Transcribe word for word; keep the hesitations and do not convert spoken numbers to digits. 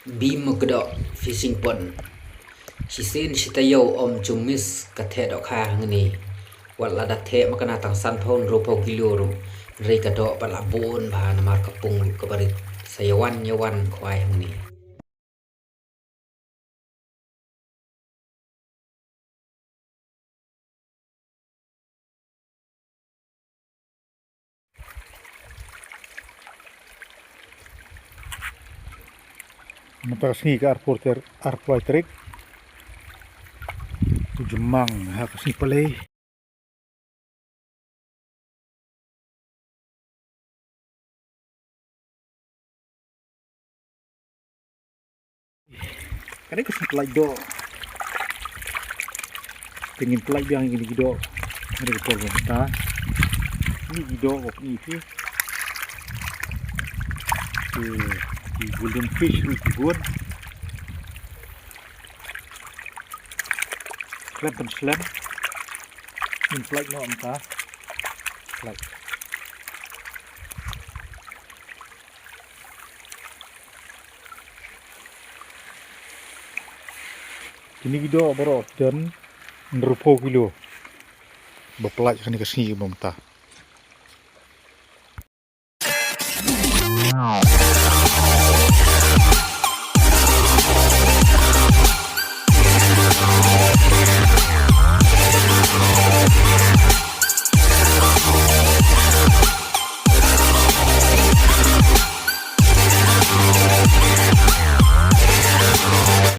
Bim ma kdoh fishing pond. Shisien shi taïew ym ju miss ka theh dohkha hangne. Wat lada theh ma kane tang sanphew hynriewphew kilo ruh, hynrei ka doh pat la bun bha namar ka pung ruh kaba rit. Sa ïawan ïawan khwai hangne. Mynta ka sngi ka arphew tarik, arphew tarik u Jymmang ha ka sngi Palei. Kane ka sngi pynlait doh. Te ngin pynlait biang ïa kine ki doh. Kane ka por ba mynta. Kine ki doh ba pynlait phi. Ki, ki golden fish ruh ki bun. Slem pynslem. Ngin pynlait noh mynta. Pynlait. Kine ki doh baroh don hynriewphew kilo. Ba pynlait kane ka sngi ba mynta.